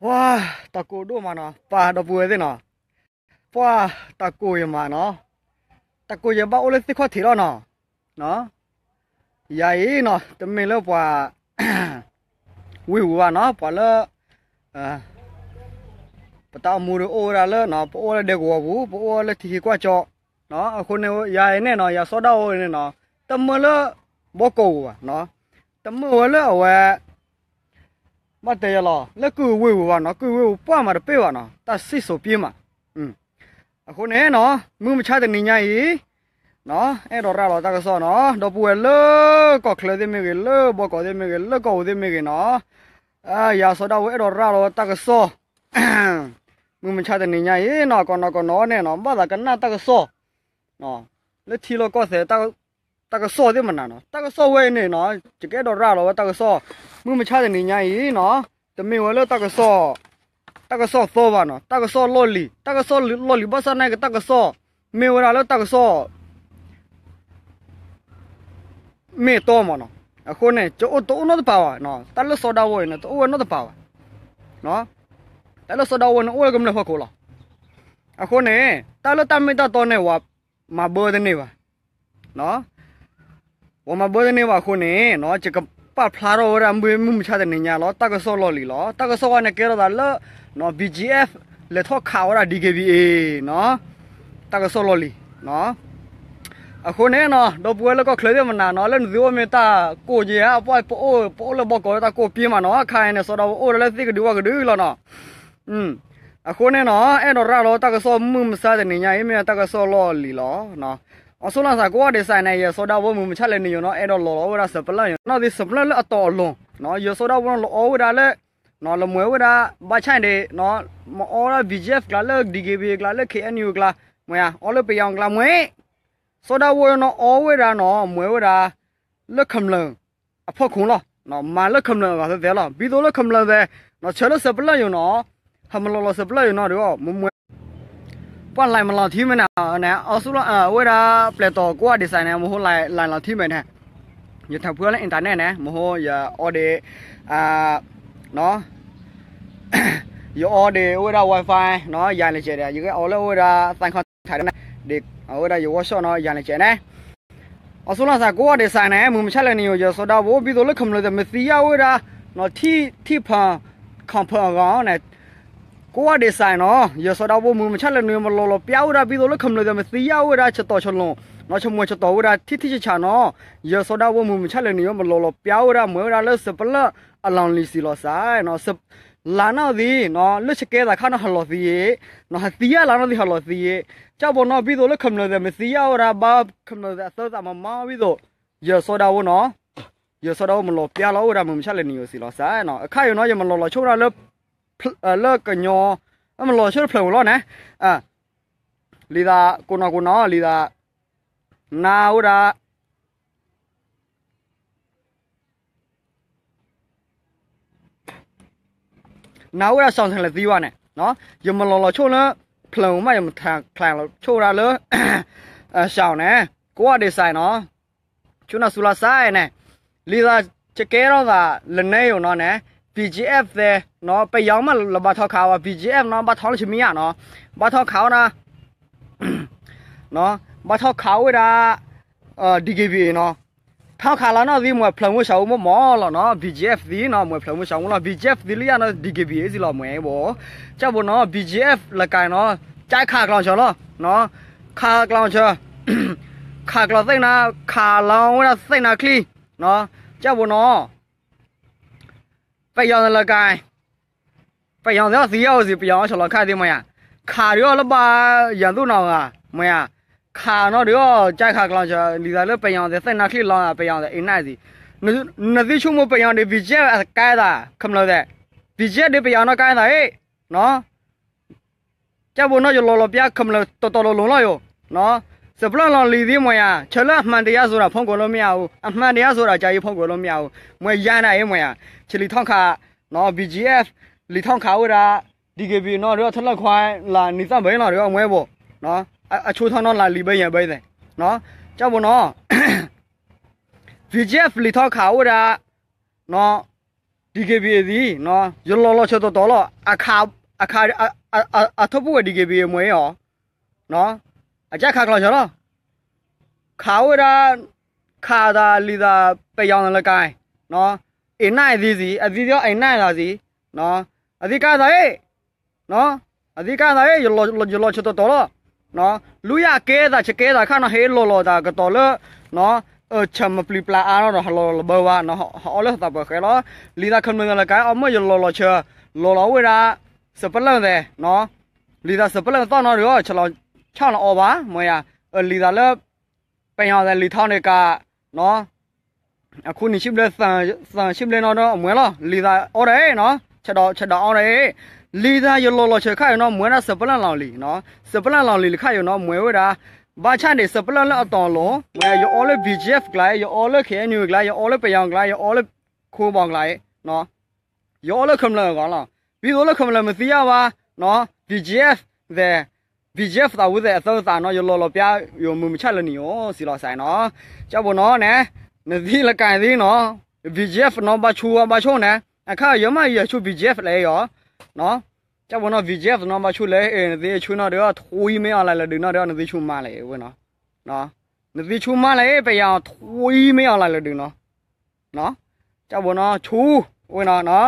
ပှၤတၢ်ကိၢ်ဒိၣ်မးနီၤ, ပၢ်ဒီပုၢ်ဝဲၢ်သ့ၣ်နီၤ, ပှၤတၢ်ကိၢ်ယမးနီၤ, တၢ်ကိၢ်ယဘၣ်အိၣ်လၢသ့ၣ်ခီၣ်ထံးလီၤနီၤ. ယၤအံၤနီၤ တမ့ၢ်လၢပှၤ ဝ့ၢ်ပူၤဘၣ်နီၤ, ပှၤလၢ ပတၢ်အိၣ်မူဒီးအိၣ်ဝဲဒၣ်လၢ ပအိၣ်လၢဒဲကဝီၤပူၤ, ပအိၣ်လၢထံဟံးကွၢ်ကၠီ, အဃိန့ၣ် ယၤအံၤန့ၣ်နီၤ, ယၤစီၤဒၣ်ဝိန့ၣ်နီၤ, တမၢလၢ ဘီကီၢ်ပူၤဘၣ်နီၤ, တမၢဝဲလၢအဝဲ ဘၣ်တဲယၤလီၤ လၢကုၢ်ဝ့ၢ်ပူၤဘၣ်နီၤ, ကုၢ်ဝ့ၢ်ပူၤပှၢ်မးတပ့ၢ်ဘၣ်နီၤ, တၢ်စံၣ်စိၤပှ့ၤမး. အဃိန့ၣ်နီၤ မုၢ်မဆါတနံၤညါအံၤ အဲၣ်ဒိးရၤလီၤတၢ်ကစီၣ်နီၤ, ဒီပုၢ်ဝဲၢ်လၢကီၢ်ချၢသ့ၣ်မ့ၢ်ဂ့ၤ, လၢဘီကီၢ်သ့ၣ်မ့ၢ်ဂ့ၤ, လၢကီၢ်ပူၤသ့ၣ်မ့ၢ်ဂ့ၤနီၤ, ယၤစီၤဒၣ်ဝိအဲၣ်ဒိးရၤလီၤတၢ်ကစီၣ် မုၢ်မဆါတနံၤညါအံၤနီၤ, ကိးနီၢ်ကိးနီၢ်န့ၣ်နီၤ, ဘၣ်သးကနၣ်တၢ်ကစီၣ် လၢထံလီၢ်ကီၢ်သဲး တၢ်ကစီၣ်သ့ၣ်မနုၤနီၤ, တၢ်ကစီၣ်ဝဲအံၤန့ၣ်နီၤ, ယကအဲၣ်ဒိးရၤလီၤဝဲတၢ်ကစီၣ် မုၢ်မဆါတနံၤညါအံၤနီၤ, တမ့ၢ်ဝဲလၢတၢ်ကစီၣ်, တၢ်ကစီၣ်သီဘၣ်နီၤ, တၢ်ကစီၣ်လီၢ်လံၤ, တၢ်ကစီၣ်လီၢ်လံၤဘၣ်ဆၣ်နာ်က့ တၢ်ကစီၣ် မ့ၢ်ဝဲဒၣ်လၢတၢ်ကစီၣ် မ့ၢ်တီမးနီၤ. အဃိန့ၣ် ကအိၣ်တအိၣ်နီတပၤဘၣ်, တၢ်လၢစီၤဒၣ်ဝိအံၤန့ၣ် တအိၣ်ဝဲနီတပၤဘၣ်, တၢ်လၢစီၤဒၣ်ဝိန့ၣ် အိၣ်လၢကမျၢၢ်ဖီခိၣ်လီၤ. အဃိန့ၣ် တၢ်လၢတၢ်မ့ၢ်တၢ်တီန့ၣ် ပှၤမၤဘၢတန့ၢ်ဘၣ် ပှၤမၤဘၢတန့ၢ်ဘၣ်အဃိန့ၣ် ယကပာ်ဖျါထီၣ်ဝဲဒၣ်မုၢ်မဆါတနံၤညါလီၤ, တၢ်ကစီၣ်လီၢ်လံၤလီၤ. တၢ်ကစီၣ်ဝဲန့ၣ် ကဲထီၣ်သးလၢ BGF လဲၤထီၣ်ခးဝဲဒၣ် DKBA နီၤ, တၢ်ကစီၣ်လီၢ်လံၤ. အဃိန့ၣ်နီၤ ဒီပုၢ်ဝဲၢ်လၢကီၢ်ချၢသ့ၣ်မနုၤနီၤ လၢနသုအိၣ်မ့ၢ်တၢ်ကိၢ်က့ဧါ, ပှၤပအိၣ် ပအိၣ်လၢဘီကီးလၢတၢ်ကိၢ်က့မးနီၤ, ခါအံၤန့ၣ် စီၤဒၤဝိအိၣ်ဒၣ်လၢသ့ၣ်ကဒုဝၣ်ကဒုလီၤနီၤ. အဃိန့ၣ်နီၤ အဲၣ်ဒိးရၤလီၤတၢ်ကစီၣ်မုၢ်မဆါတနံၤညါအံၤ မ့ၢ်တၢ်ကစီၣ်လီၢ်လံၤလီၤ. အီၤဆိလီၤသးကိးဂၤဒဲးစးန့ၣ် ယစီၤဒၤဝိမုၢ်မဆါလဲၤနုာ်ယိာ်နီၤ အဲၣ်ဒိးလီၤလီၤဝဲဒၣ်စဲးပလၢၢ်ယိာ်နီၤ, သ့ၣ်စဲးပလၢၢ်လၢအတီၤအလိၤ, ယစီၤဒၤဝိနီၤ လီၤအီၣ်ဝဲဒၣ်လၢ လီၤမွဲဝဲဒၣ် ဘၣ်ဆၣ်န့ၣ် မၤအီၣ်ဝဲဒၣ် BGF ကျါ လၢ DKBA ကျါ လၢ KNU ကျါ မ့ၢ်ဧါ, အီၣ်လၢပယီၤကျါ မ့ၢ် စီၤဒၤဝိနီၤ အီၣ်ဝဲဒၣ်နီၤ မွဲဝဲဒၣ် လၢကမျၢၢ်အဖီခိၣ်လီၤ. မၤလၢကမျၢၢ်အဂၤသဲသဲလီၤ. ဘံသိးလၢကမျၢၢ်သဲး ဆၢလၢစဲးပလၢၢ်ယိာ်နီၤ, ဟဲမၤလီၤလီၤစဲးပလၢၢ်ယိာ်နီၤဒီး မ့ၢ်မွဲ ပှၤလဲၤမၤလီၤထံမဲာ်န့ၣ် အီၤဆိလီၤ အဝဲဒၣ်ပျဲၢ်တီၤကိးဂၤဒဲးစးန့ၣ် မ့ၢ်ဟိလဲၤလီၤထံမဲာ်န့ၣ်, ယထၢဖှိလၢ internet န့ၣ် မ့ၢ်ဟိ ယအီဒီး ယအီဒီးအိၣ်ဝဲဒၣ် Wi-Fi နီၤ ယၤန့ၣ်ကဲးဒီး ယကအီလၢအိၣ်ဝဲဒၣ် သၣ်ခီထးန့ၣ် ဒ်အဝဲဒၣ်ယ workshop နီၤ ယၤန့ၣ်ကဲးန့ၣ်, အီၤဆိလီၤသးကိးဂၤဒဲးစးန့ၣ် မုၢ်မဆါလဲၤနုာ်ယိာ် ယစီၤဒၤဝိ ဘံသိးလၢကမျၢၢ်သဲး မ့ၢ်သံယါဝဲဒၣ် ထံၣ်ဖၢၣ် ခီၣ်ဖၢၣ်အဂီၢ်န့ၣ် ကိးဂၤဒဲးစးနီၤ ယစီၤဒၤဝိမုၢ်မဆါလဲၤနုာ်ယိာ် မၤလီၤလီၤပျါဝဲဒၣ် ဘံသိးလၢကမျၢၢ်သဲး မ့ၢ်သံယါဝဲဒၣ် ဆတီၢ်ဆလိၣ်နီၤ ဆမိၢ်ဆတီၢ်ဝဲဒၣ် ထံထံဆးဆးနီၤ ယစီၤဒၤဝိမုၢ်မဆါလဲၤနုာ်ယိာ် မၤလီၤလီၤပျါဝဲဒၣ် မွဲဝဲဒၣ်လၢစဲးပလၢၢ်အလီၢ်လံၤစံးလီၤစးနီၤ လၢနီၣ်သံနီၤ လၢဆကဲသးခါနီၤ ဟးလီၤသံ, နီၤ ဟးသံယါလၢနီၣ်သံ ဟးလီၤသံ, ကၢ်ဘိနီၤ ဘံသိးလၢကမျၢၢ်သဲး မ့ၢ်သံယါဝဲဒၣ် ဘၣ်ကမျၢၢ်သဲးအသၢသးမၤမၤဘံသိး ယစီၤဒၤဝိနီၤ ယစီၤဒၤဝိမၤလီၤပျါလီၤဝဲဒၣ် မုၢ်မဆါလဲၤနုာ်ယိာ်စံးလီၤစးနီၤ အခါယိာ်နီၤ ယမၤလီၤလီၤဆိဝဲဒၣ်လၢ လၢကညီ မၤလီၤဆိလၢဖျၢၣ်မုၢ်လီၤန့ၣ် လံာ်သးကိးနီၢ်ကိးနီၢ် လံာ်သး နၤဝဲဒၣ် နၤဝဲဒၣ် စီၤဆၣ်လဲၤသံဝဲန့ၣ် ယမၤလီၤလီၤဆိလၢ ဖျၢၣ်မုၢ်မး ယမၤချၢလီၤဆိဝဲဒၣ်လၢ စီၤန့ၣ် ကိးဂၤဒဲးစးနီၤ ဆိနၤစူလါစးန့ၣ် လံာ်သးကကဲထီၣ်သး လၢန့ၣ်ယိာ်နီၤန့ၣ် BGF သဲးနီၤ ပယီၤမးလၢဘၣ်ထီၣ်ခးဝဲ BGF နီၤ ဘၣ်ထီၣ်လၢဆမံယါနီၤ ဘၣ်ထီၣ်ခးဝဲဒၣ် ဘၣ်ထီၣ်ခးဝဲဒၣ် DKBA နီၤ ထီၣ်ခးလၢနီၣ်သံ မွဲဖျၢၣ်မုၢ်စးအူမးမးလီၤနီၤ BGF သံနီၤ မွဲဖျၢၣ်မုၢ်စးအူလီၤ BGF သံလၢယါနီၤ DKBA စံးလီၤမွဲဘိ ကၢ်ဘိနီၤ BGF လၢကၤနီၤ ကၢ်ခးကျီၤဆၢလီၤ ခးကျီၤဆၢ ခးကျီၤသ့ၣ်နါ ခးလီၤဝဲဒၣ်သ့ၣ်နါချံ ကၢ်ဘိနီၤ ပယီၤသဲးလၢကၤ ပယီၤသဲးအီၣ်သံယါအိၣ်စံး ပယီၤအီၣ်ဆီလီၤခါသ့ၣ်မ့ၢ်ဧါ, ခးဒုးအီၣ်လၢဘၣ်ယၤသူၣ်နီၤဂၤ မ့ၢ်ဧါ, ခးနီၣ်ဒုးအီၣ် ကၢ်ခးကျီၤဆၢ လံာ်သးလၢပယီၤသဲးသ့ၣ်နါချံလီၤ ပယီၤသဲးအံၤနၢ်စံး, နသုဆိကမိၣ်ပယီၤဒ် BGF အကဲသး ခမျၢၣ်သဲး, BGF ဒ်ပယီၤနီၣ်ကဲသးအံၤ ကၢ်ဘိနီၣ် ယလီၤလီၤပျါ ခမျၢၣ်တီတီလိၤလိၤလီၤယိာ်, စဲးပလၢၢ်လီၢ်လံၤသ့ၣ်မ့ၢ်ဧါ, ဆၢလၢအမှန်တရားဆိုတာ ဖုန်းကွယ်လို့မရဘူး, အမှန်တရားဆိုတာ ကြာကြီး ဖုန်းကွယ်လို့မရဘူး, မ့ၢ်ယါနၤအံၤမ့ၢ်ဧါ, ဆဲးလံာ်ထီၣ်ခး BGF လံာ်ထီၣ်ခးဝဲဒၣ် DKBA နီၣ်ဒီး ထလၢၣ်ခွါ လၢနံၣ်သၣ်ဘၢၣ်နီၣ်ဒီး အမွဲဘိၣ်, အဆိထီၣ်နီၣ်လၢလံာ်ဘၢယၤဘၢသဲး, ကၢ်ဘိနီၣ် BGF လံာ်ထီၣ်ခးဝဲဒၣ် နီၣ် DKBA သံ, ယလီၤလီၤဆၢတီတီလီၤ, အခး, အခး, အထီၣ်ပူၤဝဲ DKBA မွဲအီၤ, အကခးကျီၤဆၢလီၤ, ခးဝဲဒၣ်, ခးသးလံာ်သးပယီၤလၢကါ, အ့ၣ်နၢ်အသံစံး, အသံသ့ၣ်အ့ၣ်နၢ်သးစံး, အသံကါသးအ့ၣ် အသံကါသးအ့ၣ်, ယလီၤဆၢတီတီလီၤ, လူယၤကဲသးဆၢကဲသးခါနီၤ, ဟဲလီၤလီၤသးကတီၤလၢ ဆၢမပျံၤပျါအါနီၤဒီး ဟလီၤလီၤဘၢဝါ, ဟအီၣ်လၢသးပှဲၤဃဲလီၤ, လံာ်သးခမၢၢ်သးလၢကါအီၤ မ့ၢ်ယလီၤလီၤဆၢ, လီၤလီၤဝဲဒၣ်, စပလၢၣ်သဲး, လံာ်သးစပလၢၣ်သီၣ်နီၤဒီး ဆၢလီၤဆၣ်လီၤအီၤဘၣ်, မ့ၢ်ယၤ, လံာ်သးလၢ ပယီၤသဲးလံာ်ထီန့ၣ်ကး, အခိၣ်နံၤဆံဘျဲၣ်, သၢဆံဘျဲၣ်နီၤဒီးအမွဲလီၤ, လံာ်သးအီၣ်ဒၣ်အ့ၣ်နီၤ, ဆဲးဒီးအီၣ်ဒၣ်အ့ၣ်, လံာ်သးယလီၤလီၤဆၢခါအံၤနီၤ မွဲဒၣ်စပလၢၣ်လီၤလံၤ, စပလၢၣ်လီၤလံၤလၢခါအံၤနီၤ မွဲဝဲဒၣ်, ဘၣ်ဆၣ်န့ၣ် စပလၢၣ်လၢအတီၤအလိၤ, မ့ၢ်ယအီၣ်လၢ BGF ကျါ, ယအီၣ်လၢ KNU ကျါ, ယအီၣ်လၢပယီၤကျါ, ယအီၣ်လၢခိဘီကျါအံၤ, ယအီၣ်လၢခမျၢၢ်အဂီၢ်လီၤ, ဒ်သိးလၢခမျၢၢ်မ့ၢ်သံယါဘၣ်, BGF သဲး, BGF သးဝံၣ်သဲးအသၢသးနီၤ ယလီၤလီၤပျါ, ယမုၢ်မဆၣ်လၢနံၤဧိၤစံးလီၤစဲးနီၤ, ကၢ်ဘိနီၤန့ၣ်, နသံလၢကါသံနီၤ, BGF နီၤဘၣ်ဆူဘၣ်ဆူၣ်န့ၣ်, အခါယမ့ၢ်ယဆူ BGF လဲၣ်အံၤ, ကၢ်ဘိနီၤ BGF နီၤဘၣ်ဆူၣ်လဲၣ်, နသံဆူနီၤဒီး ထွံၣ်မ့ၢ်အီၤလၢလၢဒုးနီၤဒီး နသံဆူမါလဲၣ်ဝဲနီၤ, နသံဆူမါလဲၣ် ပယီၤထွံၣ်မ့ၢ်အီၤလၢလၢဒုးနီၤ ကၢ်ဘိနီၤ ဆူ, ဝဲနီၤ,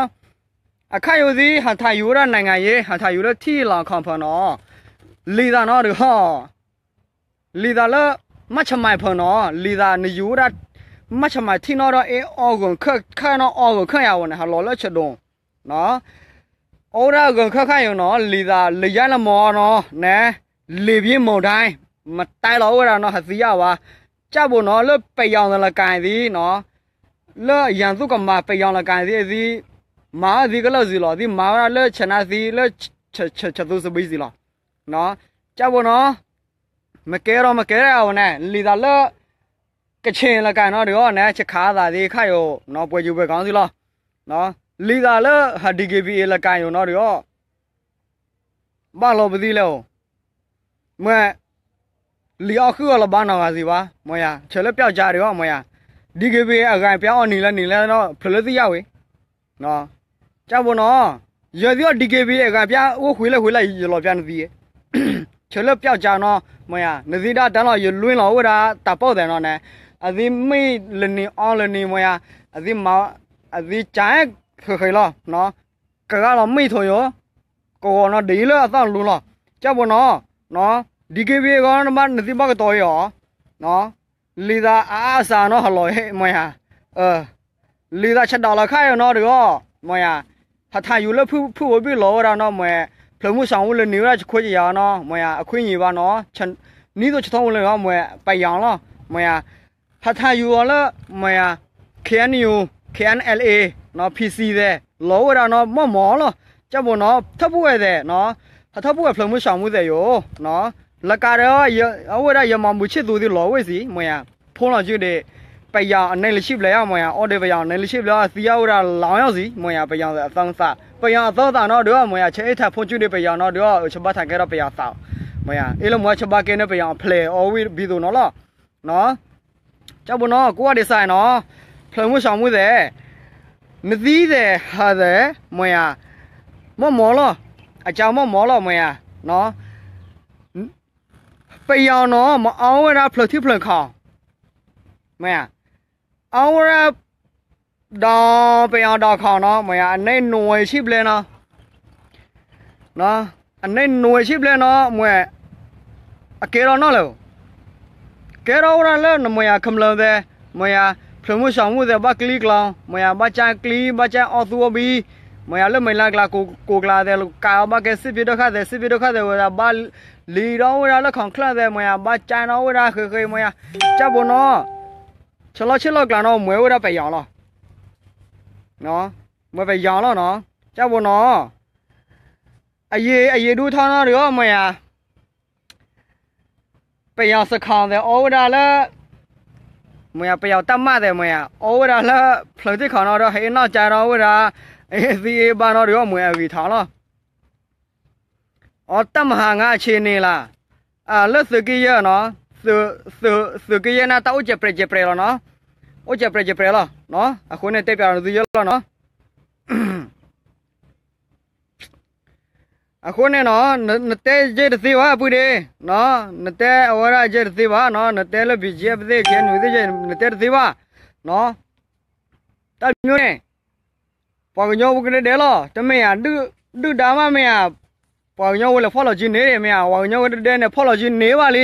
အခါယိၤသံ ဟးထးယူၤဝဲဒၣ် နိုင်ငံရေး, ဟးထးယူၤလၢထံလီၤခီဖၢနီၤ, လံာ်သးနီၤဒီး, လံာ်သးလၢ, မၢ်ဆမးဖၢနီၤ, လံာ်သးနယူၤဝဲဒၣ်, မၢ်ဆမးထံၣ်နီၤဒီး အ့ၣ်အီၣ်ဂီၤခၢၣ်ခါနီၤ အီၣ်ဂီၤခၢၣ်ယၤဝဲန့ၣ် ဟးလီၤလၢဆဒိၣ် အီၣ်ဝဲဒၣ်ဂီၤခၢၣ်ခါယိၤနီၤ လံာ်သးလၢယါလၢမီၤနီၤန့ၣ်, လံာ်ပယ့မီၤဒၣ်, မတဲလီၤဝဲဒၣ်နီၤ ဟးသံယါဝါ, ကၢ်ဘိနီၤ လၢပယီၤသးလၢကါသံနီၤ, လၢယၤသူၣ်ကမၤပယီၤလၢကါသံ အသံ, မၤအသံကလၢာ်စံးလီၤ သံမၤဝဲဒၣ်လၢဆနါသံလၢ, ဆသူစဘံစံးလီၤ, ကၢ်ဘိနီၤ မ့ၢ်ကဲဒီးမ့ၢ်ကဲဒၣ်အဝဲန့ၣ် လံာ်သးလၢ ကဆ့ၣ်လၢကါနီၤဒီးအီၤန့ၣ် ဆခးသးသ့ၣ်ခါယိၤနီၤ ပှဲၤယုၤပှဲၤကီၢ်သ့ၣ်လီၤ, လံာ်သးလၢ ဟး DKBA လၢကါယိၤနီၤဒီးအီၤ ဘၣ်လီၤပသံလဲၣ်ဧိၤ, မ့ၢ် လံာ်အီၣ်ဃုာ်အီၤလၢဘၣ်နီၢ်ဂၤသံဘၣ် မ့ၢ်ယၤ ဆၢလၢပျောက်ကြားဒီးအီၤ မ့ၢ်ယၤ, DKBA အဂၤပျောက်အီၤနံၤလၢနံၤလဲၣ်ဒီး ဖျၢၣ်လၢသံယါဝဲ ကၢ်ဘိနီၤ, ယဲသံအီၤ DKBA အဂၤပျောက်အိၣ်ဃုာ်လၢဃုာ်လၢယလီၤပျါနသံ, ဆၢလၢပျောက်ကြားနီၤ မ့ၢ်ယၤ နသံဒၣ်တၢ်လီၤ ယလွံၢ်လီၤအိၣ်ဝဲဒၣ်တၢ်ပီၣ်သဲးနီၤန့ၣ်, အသံမ့ၢ်လၢနံၤအီလၢနံၤ မ့ၢ်ယၤ, အသံမၤ, အသံကၢဃဲဃဲလီၤ, ကဂၤလီၤမ့ၢ်ထိးယိၤ, ကဂီၤနီၤဒ်လၢအသီၣ်လူလီၤ, ကၢ်ဘိနီၤ, DKBA အဂီၢ်နဘၣ်နသံဘၣ်ကတီၤအံၤအီၤ လံာ်သးအါအါစှၤနီၤဟးလီၤ မ့ၢ်ယၤ, လံာ်သးဆဒိးလီၤခါအံၤနီၤဒီးအီၤ မ့ၢ်ယၤ, ဟးထးယူၤလၢဖုၣ်ဖုၣ်ဝဲဘံၣ်လီၤဝဲဒၣ်နီၤ မ့ၢ်, ဖျၢၣ်မုၢ်စီၤမူလၢနံၤဝဲဒၣ်ဆခွဲကယၤနီၤ မ့ၢ်ယၤ အခွံနံၤဘၣ်နီၤ, နံၣ်သိးဆထီၣ်မူလၢနီၤ မ့ၢ်ပယီၤလီၤ, မ့ၢ်ယၤ, ဟးထးယူၤအီၤလၢ, မ့ၢ်ယၤ, KNU, KNLA, PC သဲး လီၤဝဲဒၣ်နီၤ မီၢ်မီၢ်လီၤ, ကၢ်ဘိနီၤ ထီၣ်ပူၤဝဲသဲးနီၤ, ဟးထီၣ်ပူၤဝဲဖျၢၣ်မုၢ်စီၤမူသဲးယိၤ, လၢကါဒီး, အဝဲဒၣ်ယမၤဘူၣ်ဆံၣ်သူးသံလီၤဝဲစံး မ့ၢ်ယၤ, ဖိလီၤစုဒံး, ပယီၤအနဲလံာ်ဆံၣ်ဘျဲၣ်ယါ မ့ၢ်ယၤ အီၣ်ဒံးပယီၤအနဲလံာ်ဆံၣ်ဘျဲၣ် သံယါဝဲဒၣ်လီၤယါစံး မ့ၢ်ယၤ ပယီၤအသၢသး, ပယီၤအသၢသးနီၤဒီးအီၤ မ့ၢ်ယၤ ဆၢအ့ၣ်ထးဖိကၠူဒံးပယီၤနီၤဒီးအီၤ ဆဘၣ်ထးကဲထီၣ်ပယီၤသး, မ့ၢ်ယၤ အ့ၣ်လၢမ့ၢ်ဆဘၣ်ကဲန့ၣ်ပယီၤအဖျဲးအီၣ်ဝံၣ်ဘံသိးနီၤလီၤ ကၢ်ဘိနီၤ ကိးဂၤဒဲးစဲးနီၤ, ဖျၢၣ်မုၢ်စီၤမူသဲး, နသံသဲးဟးသဲး, မ့ၢ်ယၤ, မီၢ်မီၢ်လီၤ, အကၢ်မီၢ်မီၢ်လီၤ မ့ၢ်ယၤ, ပယီၤနီၤ မ့ၢ်အီၣ်ဝဲဒၣ်ဖျၢၣ်ထံဖျၢၣ်ခီၣ်, မ့ၢ်ယၤ, အီၣ်ဝဲဒၣ် ဒီးပယီၤဒီးခီၣ်နီၤ မ့ၢ်ယၤ အနဲၣ်နွံဆံဘျဲၣ်နီၤ အနဲၣ်နွံဆံဘျဲၣ်နီၤ မ့ၢ်, အကဲထီၣ်နီၣ်လၢၤ, ကဲထီၣ်ဝဲဒၣ်လၢနမ့ၢ်ယၤ ခမျၢၢ်သဲး, မ့ၢ်ယၤ ဖျၢၣ်မုၢ်စီၤမူသဲး ဘၣ်ကျံကျီ, မ့ၢ်ယၤ ဘၣ်ကၠါကျံ ဘၣ်ကၠါအီၣ်သူအီၣ်ဘံ, မ့ၢ်ယၤ လၢမဲာ်လါကျါ ကိးကျါသဲး ကးအီၤဘၣ်ကဲ စစ်ပြေးဒုက္ခသည်, စစ်ပြေးဒုက္ခသည် ဝဲဒၣ်ဘၣ်လံဒီးဝဲဒၣ်လၢခီၣ်ချၢၣ်သဲး မ့ၢ်ယၤ ဘၣ်ကၠါနီၤဝဲဒၣ်ဃ့ဃ့ မ့ၢ်ယၤ, ကၢ်ဘိနီၤ ဆလီဆ့လီကျါနီၤ မ့ၢ်ဝဲဒၣ်ပယီၤလီၤ မ့ၢ်ပယီၤလီၤနီၤ, ကၢ်ဘိနီၤ, အယံာ်ဒူထီနီၤဒီး မ့ၢ်ယၤ, ပယီၤစခီသဲးအီၣ်ဝဲဒၣ်လၢ, မ့ၢ်ယၤ ပယီၤတၢ်မၢ်သဲး မ့ၢ်ယၤ အီၣ်ဝဲဒၣ်လၢဖျၢၣ်ထံခီၣ်နီၤဒီး ဟဲအ့ၣ်နီၢ်ကၠါဒီးဝဲဒၣ်, အသံအ့ၣ်ဘၣ်နီၤဒီး မ့ၢ်အဂံၢ်ထီၣ်လီၤ အီ တပ်မဟာငါး အခြေအနေလား, လၢသုးက့ယဲၢ်နီၤ, သုးက့ယဲၢ်န့ၣ် တၢ်အိၣ်ကျဲၤပြဲးကျဲၤပြဲးလီၤနီၤ, အိၣ်ကျဲၤပြဲးကျဲၤပြဲးလီၤ, အဃိန့ၣ်တဲပျးသုယဲၢ်လီၤနီၤ, အဃိန့ၣ်နီၤ နတဲယဲၢ်တသ့ဘၣ် ပုၢ်ဒ့, နတဲအဝဲဒၣ်ယဲၢ်တသ့ဘၣ်နီၤ, နတဲလၢ ဘီၣ်ကၠံအ့ဖ်သ့ၣ် ခ့ၣ်အဲၣ်ယူၣ်သ့ၣ် နတဲတသ့ဘၣ်နီၤ. တၢ်မ့ၢ်န့ၣ် ပှၤကညီဖိကဒဲဒဲလီၤ, တမ့ၢ်ဧါ, ဒုၣ်ဒါမးမ့ၢ်ဧါ, ပှၤကညီဖိလဲၤဖီၣ်လီၤစုန့ၣ်မ့ၢ်ဧါ, ပှၤကညီဖိကဒဲဒဲန့ၣ် ဖီၣ်လီၤစုန့ၢ်ဘၣ်လံ,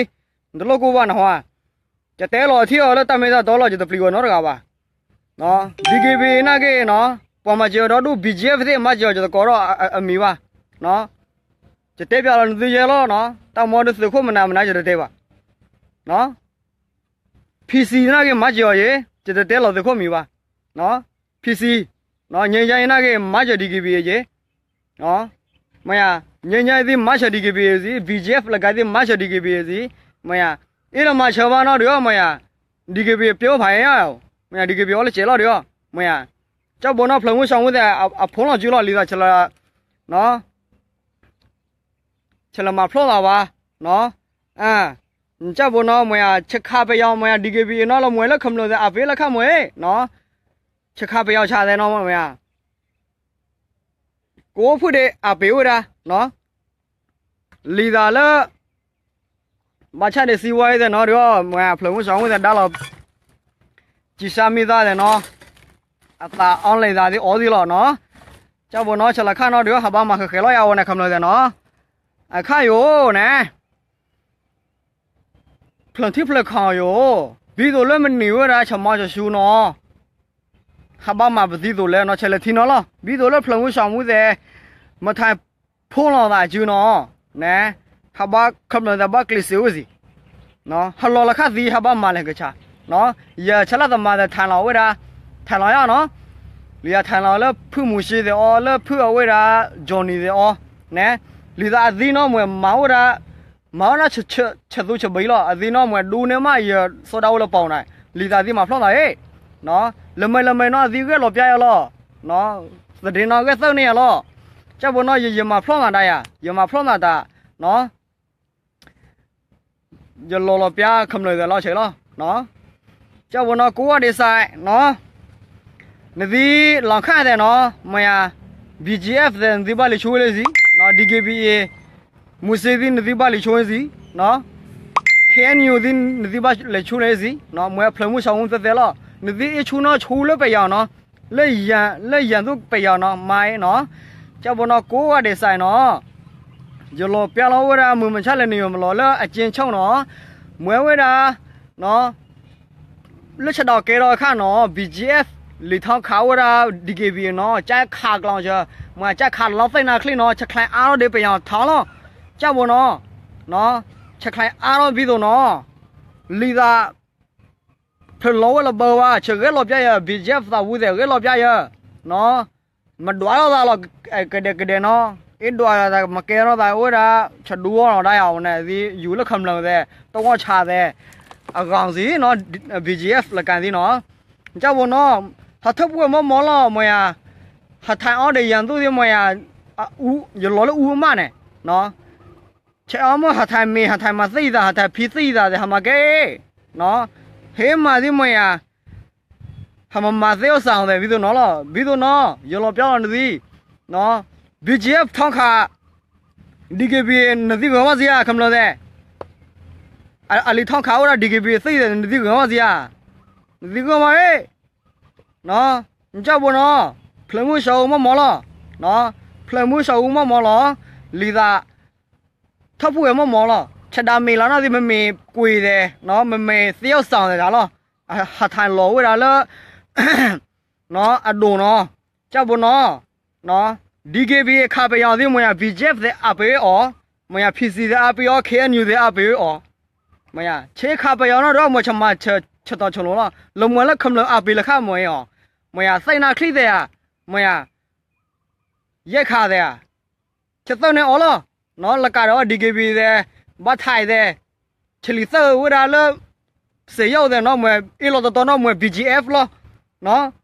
နတလိၣ်ကိၢ်ဘၣ်နဟါ, ယတဲလီၤထံၣ်အီၤလၢတၢ်မ့ၢ်တၢ်တီလီၤ, ယတပျံၤဝဲနီတဂၤဘၣ်. ဒံၣ်က့ၤဘံၣ်နာ်က့နီၤ, ပှၤမၤစၢၤအီၤဒီဒူၣ်, ဘီၣ်ကၠံအ့ဖ်သ့ၣ် မၤစၢၤအီၤ ယတကိးထီၣ်အမံၤဘၣ်. ယတဲပျးလီၤနသုယဲလီၤနီၤ, တၢ်မ့ၢ်ဒုးသုးခိၣ်မနၤမနၤ ယတတဲဘၣ်. ဖံစံနာ်က့ မၤစၢၤအီၤယဲ, ယတတဲလီၤသုးခိၣ်မံၤဘၣ်. ဖံစံ, ငြိမ်းချမ်းရေးနာ်က့ မၤစၢၤ ဒံၣ်က့ၤဘံၣ်အ့ယဲ, မ့ၢ်ဧါ, ငြိမ်းချမ်းရေးသ့ၣ် မၤစၢၤ ဒံၣ်က့ၤဘံၣ်အ့စံး, ဘီၣ်ကၠံအ့ဖ် လၢကၤသ့ၣ် မၤစၢၤ ဒံၣ်က့ၤဘံၣ်အ့စံး, မ့ၢ်ဧါ, အ့ၣ်လီၤမၤစၢၤဘၣ်နီၤဒီး မ့ၢ်ဧါ, ဒံၣ်က့ၤဘံၣ်အ့ ပျဲအိၣ်ဖးအံၤ, မ့ၢ်ဧါ, ဒံၣ်က့ၤဘံၣ်အ့ အိၣ်လၢစဲးလီၤဒီး, မ့ၢ်ဧါ, ကၠၢ်ဘိနီၤ ဖျၢၣ်မုၢ်စီၤမူသဲး အဖိလီၤစုလီၤ လံာ်သးဆဲးလီၤ ဆဲးလီၤမၤဖျီၣ်သးဘၣ်, ကၠၢ်ဘိနီၤ မ့ၢ်ဧါ, ဆဲးခးပယီၤ မ့ၢ်ဧါ, ဒံၣ်က့ၤဘံၣ်အ့နီၤ လီၤမွဲၤလၢခမျၢၢ်သဲး အပ့ၤလၢခၣ်မွဲၤ, ဆဲးခးပယီၤဆးသဲးနီၤ မ့ၢ်ဧါ, ကိးဖုၣ်ဒ့း အပ့ၤအိၣ်ဝဲဒၣ်, လံာ်သးလၢ ဘၣ်ဆၣ်ဒ့းစံးဝဲသဲးနီၤဒီး မ့ၢ်ဧါ, ဖျၢၣ်မုၢ်စီၤမူသဲး ဒါလီၤ ကံၢ်စၢ်မံသးသဲးနီၤ, အသးအီလံာ်သးသ့ၣ်အီသံလီၤနီၤ, ကၠၢ်ဘိနီၤ ဆဲးလီၤခၣ်နီၤဒီး ဟးဘၣ်မၤဃဲၤဃဲၤလီၤယၤဝဲန့ၣ် ခမျၢၢ်သဲးနီၤ, အခါယိာ်န့ၣ် ဖျၢၣ်ထံဖျၢၣ်ခီၣ်ယိာ်, ဘံသိးလၢမနံၤဝဲဒၣ် ဆၢမီဆၢဆူနီၤ, ဟးဘၣ်မၤပသံသိးလဲၣ်နီၤ, ဆဲးလဲၤထံနီၤလီၤ, ဘံသိးလၢဖျၢၣ်မုၢ်စီၤမူသဲး မထါဖိလီၤသးစုနီၤ, ဟးဘၣ်ခမျၢၢ်သဲးဘၣ်ကျ့ၤစ့းဝဲစံး, ဟးလီၤလီၤခၣ်သံ ဟးဘၣ်မၤလဲၤကဆါ, ယဆလၣ်သမါသဲး ထၢၣ်လီၤဝဲဒၣ်, ထၢၣ်လီၤယါနီၤ, လၢယထၢၣ်လီၤလၢဖုၣ်မူၤစ့သဲးအီၤ လၢဖုၣ်အဝဲဒၣ် ကၠီၣ်နံၤသဲးအီၤ, လံာ်သးအသံနီၤ မ့ၢ်မၤဝဲဒၣ် မၤဝဲဒၣ် ဆၢသူဆၢဘံလီၤ, အသံနီၤ မ့ၢ်ဒူန့ၢ်မး ယစီၤဒၣ်ဝဲလၢပီၤန့ၣ်, လံာ်သးသံမၤဖျီၣ်သးအံၤ, လၢမ့ၢ်လၢမ့ၢ်နီၤ အသံဂဲၤလီၤပျါယၤလီၤ, သဒ့နီၤ ဂဲၤသၢန့ၢ်ယၤလီၤ, ကၠၢ်ဘိနီၤ ယမၤဖျီၣ်သးဒၣ်ယၤ ယမၤဖျီၣ်သးတၢ် ယလီၤလီၤပျါခမျၢၢ်သဲးလီၤဆဲးလီၤ, ကၠၢ်ဘိနီၤ ကိးဂၤဒဲးစးနီၤ, နသုလီၤခၣ်သဲးနီၤ, မ့ၢ်ဧါ, ဘံၣ်ကၠံအ့ဖ်သဲး နသုဘၣ်လဲၤဆူဝဲလၢစံ, ဒံၣ်က့ၤဘံၣ်အ့ မူၤစ့သံ နသုဘၣ်လဲၤဆူဝဲလၢစံ, ခ့ၣ်အဲၣ်ယူၣ်သံ နသုဘၣ်လဲၤဆူဝဲလၢစံ, မ့ၢ်ဖျၢၣ်မုၢ်စီၤမူသဲးသဲးလီၤ, နသုအ့ၣ်ဆူၣ်နီၤဆူၣ်လၢပယီၤနီၤ, လၢယၤ လၢယၤသူပယီၤနီၤ မၤအံၤနီၤ, ကၠၢ်ဘိနီၤ ကိးဂၤဒဲးစးနီၤ ယလီၤပျါလီၤဝဲဒၣ် မုၢ်မဆါလဲၤနံၤယိာ်မလီၤလၢအကၠ့ဆိၣ်နီၤ, မ့ၢ်ဝဲဒၣ် လၢဆဒိးကဲထီၣ်အခါနီၤ ဘံၣ်ကၠံအ့ဖ် လံာ်ထီခးဝဲဒၣ် ဒံၣ်က့ၣ်ဘံၣ်နီၤ ကၠဲခးကျီၤဆၢ, မ့ၢ်ကၠဲခးလီၤသ့ၣ်နါချံနီၤ ဆဲးချဲအါထီၣ်ဒံးပယီၤထီလီၤ, ကၠၢ်ဘိနီၤ, ဆဲးချဲအါထီၣ်ဘံၣ်သိးနီၤ, လံာ်သး ဖျၢၣ်လီၤဝဲလီၤဘၢဘၣ် ဆဲးဂဲၤလီၤပျါယၤ ဘံၣ်ကၠံအ့ဖ် သးဝူသဲးဂဲၤလီၤပျါယၤ, မဒွးထီၣ်သးလီၤ ကဒဲးကဒဲးနီၤ, အ့ၣ်ဒွးသးမ့ၢ်ကဲထီၣ်သးဝဲဒၣ် ဆဒူအီၤနီၤ ဒၣ်ယၤဝဲန့ၣ် သံယူၤလၢခမျၢၢ်သဲး တဝီဆးသဲး အဂီၢ်စံနီၤ, ဘံၣ်ကၠံအ့ဖ် လၢကၤသံနီၤ, ကၠၢ်ဘိနီၤ, ဟးထီၣ်ပှဲၤမီၢ်မီၢ်လီၤ မ့ၢ်ယၤ, ဟးထီၣ်အီၣ်ဒီးယၤသူသ့ၣ်မ့ၢ်ယၤ, ယလီၤလၢအူအမၢ်န့ၣ် ဆဲးအီၣ်မ့ၢ်ဟးထီၣ်မ့ၢ် ဟးထီၣ်မၤသံသး ဟးထီၣ်ဖံသံသးသ့ၣ် ဟးမၤကဲ, ဟ့ၣ်မၤသံမ့ၢ်ယၤ, ဟးမၤမၤသ့အိၣ်စၢ်အီၤသဲး ဘံၣ်သိးနီၤ, ဘံၣ်သိးနီၤ ယလီၤပျါလီၤနသံ, ဘံၣ်ကၠံအ့ဖ် ထီခး ဒံၣ်က့ၣ်ဘံၣ် နသံဂၢၤမးစံဧါ ခမျၢၢ်သဲး, အလံာ်ထီခးဝဲဒၣ် ဒံၣ်က့ၣ်ဘံၣ်သံသဲး နသံဂၢၤမးစံဧါ, နသံဂၢၤမးအ့ၣ် ကၠၢ်ဘိနီၤ, ဖျၢၣ်မုၢ်စီၤအူမီၢ်မီၢ်လီၤ, ဖျၢၣ်မုၢ်စီၤအူမီၢ်မီၢ်လီၤ, လံာ်သး ထီၣ်ဖှိၣ်ဝဲမီၢ်မီၢ်လီၤ, ဆဒးမ့ၢ်လီၤနီၤသ့ၣ် မ့မ့ၢ်ကွံာ်သဲး, မ့မ့ၢ်သ့အိၣ်စၢ်အီၤသဲးတၢ်လီၤ, ဟးထီၣ်လီၤဝဲဒၣ်လၢ အဒိၣ်နီၤ, ကၠၢ်ဘိနီၤ, ဒံၣ်က့ၣ်ဘံၣ်ခးပယီၤသ့ၣ်မ့ၢ်ယၤ ဘံၣ်ကၠံအ့ဖ်သဲးအပ့ၤအီၤ, မ့ၢ်ယၤ ဖံစံသဲးအပ့ၤအီၤ ခ့ၣ်အဲၣ်ယူၣ်သဲးအပ့ၤအီၤ, မ့ၢ်ယၤ ဆ့ခးပယီၤနီၤဒီး မ့ၢ်ဆမၤဆၢထီၣ်ဆိလီၤလီၤ, လၢမွဲလၢခမျၢၢ်အပ့ၤလၢခါမ့ၢ်အီၤ, မ့ၢ်ယၤ သ့ၣ်နါချံသဲးဧါ, မ့ၢ်ယၤ ယဲၢ်ခးသဲးဧါ, ဆၢသၢန့ၣ်အီၤလီၤ, လၢကးဒီး ဒံၣ်က့ၣ်ဘံၣ်သဲး, ဘၣ်ထံးသဲး, ဆဲးလံာ်သၢဝဲဒၣ်လၢ စဲးယီၣ်သဲးနီၤ မ့ၢ်အ့ၣ်လီၤတတီၤနီၤ မ့ၢ် ဘံၣ်ကၠံအ့ဖ်လီၤ, ယလီၤဘံၣ်သိး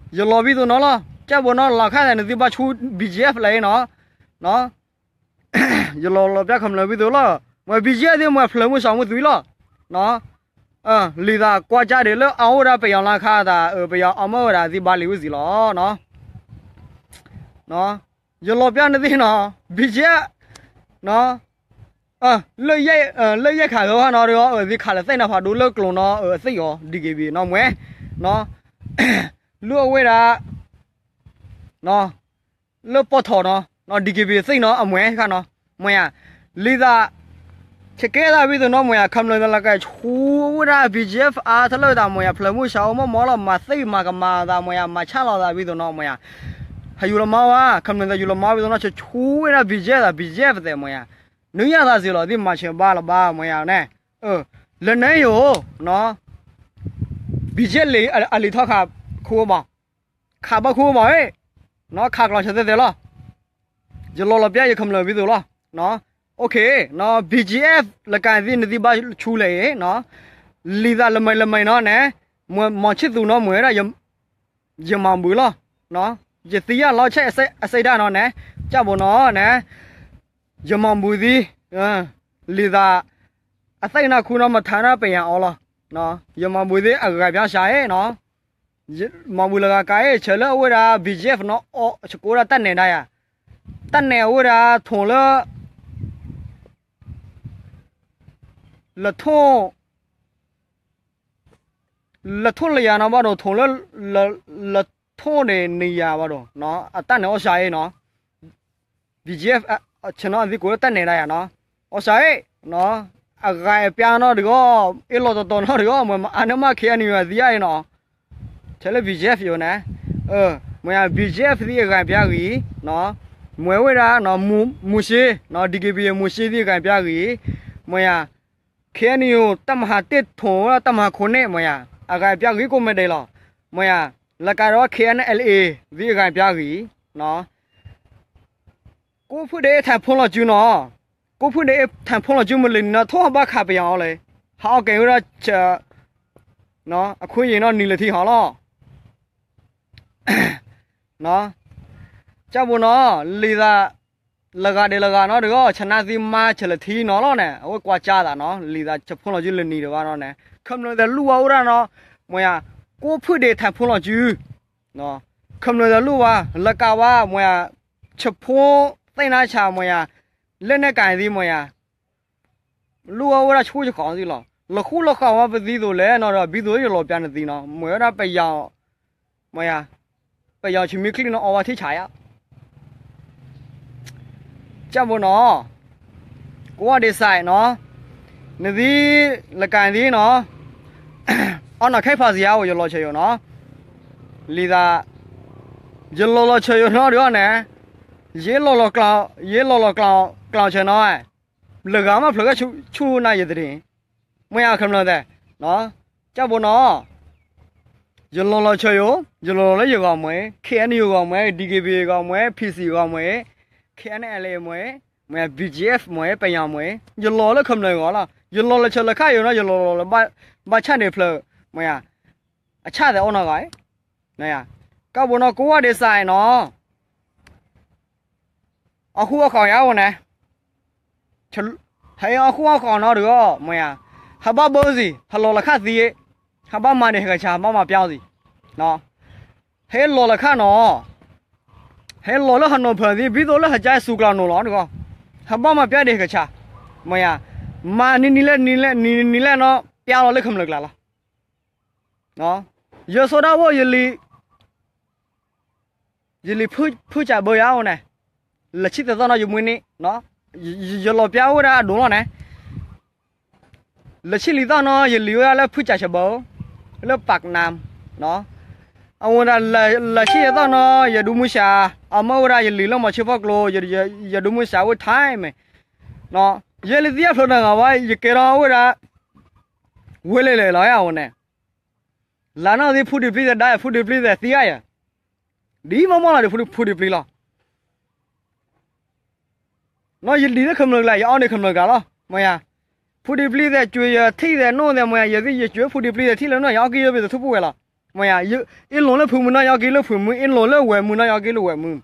နီၤလီၤ, ကၠၢ်ဘိနီၤ လီၤခါသဲး နသုဘၣ်ဆူ ဘံၣ်ကၠံအ့ဖ်လၢအံၤနီၤ, ယလီၤလီၤပျါခမျၢၢ်ဘံၣ်သိးလီၤ, မ့ၢ် ဘံၣ်ကၠံအ့ဖ် သ့ၣ်မ့ၢ်ဖျၢၣ်မုၢ်စီၤမုၢ်သွံလီၤ, လံာ်သးကွၢ်ကၢ်ဒံးလၢအအိၣ်ဝဲဒၣ်ပယီၤလၢခါသး ပယီၤအီၣ်မၢဝဲဒၣ်သံဘၣ်လံဝဲစံးလီၤ, ယလီၤပျါနသ့ၣ်နီၤ, ဘံၣ်ကၠံ လၢယဲၢ်ခးဂၤခီနီၤဒီး အသ့ၣ်ခးလၢသ့ၣ်နီၤဖးဒိၣ်လၢကျိၤနီၤ အသ့ၣ်အီၤ DKBA နီၤ မွဲ လူအဝဲဒၣ် လၢပီၣ်ထီၣ်နီၤ DKBA သ့ၣ်နီၤ အမွဲခါနီၤ မွဲယၤ လံာ်သး ဆကဲသးဝံသိးနီၤ မွဲယၤ ခမျၢၢ်သးလၢကဆူဝဲဒၣ် BGF အါထီၣ်လၢသး မွဲယၤ ဖျၢၣ်မုၢ်စှၤအိၣ်မီၢ်မီၢ်လီၤ မၤသ့ၣ်မၤကမၤသး မွဲယၤ မၤဆါလီၤသးဝံသိးနီၤ မွဲယၤ ဟးယူၤလီၤမါဝဲ ခမျၢၢ်သးယူၤလီၤမါဝံသိးနီၤ ဆူဝဲဒၣ် BGF သး BGF သဲး မွဲယၤ နုာ်ယၤသးစ့ၢ်လီၤ သ့ၣ်မၤဆဲးဘၣ်လီၤဘၣ် မွဲယၤန့ၣ် လၢန့ၣ်ယိၤ BGF လံာ် အလံာ်ထီၣ်ခး ခူဝဲဘၣ် ခးဘၣ်ခူဝဲဘၣ် ခးကျီၤဆၢသဲသဲလီၤ ယလီၤလီၤပျါယခမျၢၢ်ဝံသိးလီၤ OK BGF လၢကၤသံ နသံဘၣ်ဆူလဲၣ်အံၤ လံာ်သးလၢမံၤလၢမံၤနီၤန့ၣ် မီၤဆံၣ်သူနီၤ မွဲဒၣ် ယမၤဘူၣ်လီၤ ယသံယၣ်လီၤဆဲးအစဲးဒၣ်နီၤန့ၣ် ကၢ်ဘိနီၤန့ၣ် ယမၤဘူၣ်သံ လံာ်သး အသ့ၣ်နၢ်ခူနီၤ မထါနၢ်ပယၤအီၤလီၤ ယမၤဘူၣ်သံအဂၤပျါစှၤအံၤနီၤ မၤဘူၣ်လၢဂၤကးအံၤ ဆၢလၢအဝဲဒၣ် BGF နီၤ ဆကိးဒၣ်တၢ်နဲၣ်ဒၣ်ယၤ တၢ်နဲၣ်အဝဲဒၣ်ထိၣ်လၢ လထိၣ် လထိၣ်လၢယၤနီၤဘၣ်ဒီး ထိၣ်လၢ လထိၣ်န့ၣ်န့ၢ်ယၤဘၣ်ဒီး အတၢ်နဲၣ်အီၣ်စှၤအံၤနီၤ BGF ဆဲးနီၤအသံကိးလၢတၢ်နဲၣ်ဒၣ်ယၤနီၤ အီၣ်စှၤအံၤ အဂၤအပျါနီၤတဂီၢ် အ့ၣ်လီၤတီၤတီၤနီၤတဂီၢ် မ့ၢ်မၤအါန့ၢ်မး KNU အသံယါအံၤနီၤ ဆဲးလၢ BGF ယိၤန့ၣ် မ့ၢ်ယၤ BGF သံအဂၤပျါဂ့ၤ မ့ၢ်ဝဲဒၣ် မူၢ်ၡ့ DKBA မူၢ်ၡ့သံအဂၤပျါဂ့ၤ မ့ၢ်ယၤ KNU တၢ်မၤဟးတ့ၢ်ထိၣ်ဝဲဒၣ်တၢ်မၤဟးခိၣ်န့ၣ် မ့ၢ်ယၤ အဂၤပျါဂ့ၤကိးမံၤဒဲးလီၤ မ့ၢ်ယၤ လၢကးဒီး KNLA သံအဂၤပျါဂ့ၤ ကိးဖုဒဲးထၢၣ်ဖိလီၤစုနီၤ ကိးဖုဒဲးထၢၣ်ဖိလီၤစုမုၢ်လံၤနံၤနီၤ ထိၣ်ဟးဘၣ်ခးပယီၤအီၤလဲၣ် ဟးအီၣ်ကဲဝဲဒၣ် အခွံယံၤနီၤ နံၤလၢထံဟီလီၤ ကၢ်ဘိနီၤ လံာ်သး လၢဂၤဒဲးလၢဂၤနီၤတဂီၢ် ဆနၢ်သံမါဆဲးလၢထံနီၤလီၤန့ၣ် အဝဲကွၢ်ကၢ်သးနီၤ လံာ်သးဆၢဖိလီၤစုလၢနံၤတဂၤနီၤန့ၣ် ခမျၢၢ်သးလူၢ်ဝဲအိၣ်ဒၣ်နီၤ မ့ၢ်ယၤ ကိးဖုဒဲးထၢၣ်ဖိလီၤစု ခမျၢၢ်သးလူၢ်ဝဲ လၢကးဝဲ မ့ၢ်ယၤ ဆၢဖိသ့ၣ်နါဆါ မ့ၢ်ယၤ လၢနဲၣ်ကၤသံ မ့ၢ်ယၤ လူၢ်ဝဲအိၣ်ဝဲဒၣ်ဆူယဃီၤသံလီၤ လီၤဃူလီၤဃီၤဝဲပသံသိးလဲၣ်နီၤဒီး ဘံသိးယလီၤပျါနသံနီၤ မ့ၢ်ဝဲဒၣ်ပယီၤ မ့ၢ်ယၤ ပယီၤဆံမံချံနီၤ အီဝဲထံဆးယါ ကၢ်ဘိနီၤ ကိးဝဲဒဲးစဲးနီၤ နသံ လၢကၤသံနီၤ အီနီၢ်ခဲဖးစံယါအိၣ် ယလီၤဆၢယိာ်နီၤ လံာ်သး ယလီၤလီၤဆၢယိာ်နီၤဒီးန့ၣ် ယလီၤလီၤ ယလီၤလီၤကျီၢ်ဆၢနီၤ လၢဂၤမ့ၢ်ဖျၢၣ်ဂၤဆူၣ်နၤယတဒ့ၣ် မ့ၢ်ယၤခမျၢၢ်သး ကၢ်ဘိနီၤ ယလီၤလီၤဆၢယိာ် ယလီၤလီၤလၢယဂီၢ်မ့ၢ် KNU ဂီၢ်မ့ၢ် DKBA ဂီၢ်မ့ၢ် PC ဂီၢ်မ့ၢ် KNLA မ့ၢ် မ့ၢ် BGF မ့ၢ် ပယီၤမ့ၢ် ယလီၤလၢခမျၢၢ်ဂီၢ်လီၤ ယလီၤလီၤဆၢလၢခါယိာ်နီၤ ယလီၤလီၤလၢ ဘၣ်ဆၣ်န့ၣ်ဖျၢၣ် မ့ၢ်ယၤ အဆၣ်သဲးအိၣ်နီၤဂီၢ် ကၢ်ဘိနီၤ ကိးဝဲဒဲးစဲးနီၤ အီၣ်ဃူအီၣ်ဃီၤယါအိၣ်န့ၣ် ဟဲအီၣ်ဃူအီၣ်ဃီၤနီၤတဂီၢ် မ့ၢ်ယၤ ဟးဘၣ်ဘၢစံး ဟးလီၤလၢခါသံ ဟးဘၣ်မၤဒံးဟဲကဆါ ဟးဘၣ်မၤပျါစံး ဟဲလီၤလၢခါနီၤ ဟဲလီၤလၢဟးနိၣ်ဖၢၣ်သံ ဘံသိးလၢဟးကၢဆူၣ်ကျါနိၣ်လီၤတဂီၢ် ဟးဘၣ်မၤပျါဒံးဟဲကဆါ မ့ၢ်ယၤ မၤနံၤနံၤလၢနံၤလၢနံၤနံၤလၢနီၤ ပျါလီၤလၢခမျၢၢ်ကျါလီၤ ယဆိဒၣ်ဝဲ ယလံာ် ယလံာ်ဖုစၢ်ဘၢယါအိၣ်န့ၣ် လၢဆံသးသီၣ်နီၤယမွေးနေ့ ယလီၤပျါဝဲဒၣ်အဒိၣ်လီၤန့ၣ် လၢဆံလံာ်သီၣ်နီၤ ယလံာ်ဝဲဒၣ်လၢဖုစၢ်စၢ်ဘၢ လၢပၢ်ကနၣ် အဝဲဒၣ်လၢဆံယသီၣ်နီၤ ယဒိၣ်မုၢ်စၢ် အမၢဝဲဒၣ်ယလံာ်လၢမီၤဆ့ဖီကျိ ယဒိၣ်မုၢ်စၢ်ဝဲ time ယဲလၢသံအဖျိတဂၤဘၣ် ယကဲထီၣ်ဝဲဒၣ် ဝဲလဲၣ်လဲၣ်လီၤအဝဲန့ၣ် လၢနီၢ်သံဖုဒံးပျံၤသဲးဒါ ဖုဒံးပျံၤသဲးသံဧါယၤ ဒ်မီၢ်မီၢ်လီၤဒီးဖုဒံးပျံၤလီၤ နီၢ်ယဒံးလၢခမျၢၢ်ကျါ ယအီၣ်န့ၢ်ခမျၢၢ်ကျါလီၤ မ့ၢ်ယၤ ဖုဒံးပျံၤသဲးကွံာ်ယထံၣ်သဲးနိၣ်သဲး မ့ၢ်ယၤ ယသံယကွံာ်ဖုဒံးပျံၤသဲးထံၣ်လၢနိၣ် ယအီၣ်က့ၤယဘ့ၣ်သထူပူၤဝဲလီၤ မ့ၢ်ယၤ အ့ၣ်လိာ်လၢဖုမုၢ်နီၢ် ယအီၣ်က့ၤလၢဖုမုၢ် အ့ၣ်လိာ်လၢဝဲၢ်မုၢ်နီၢ် ယအီၣ်က့ၤလၢဝဲၢ်မုၢ်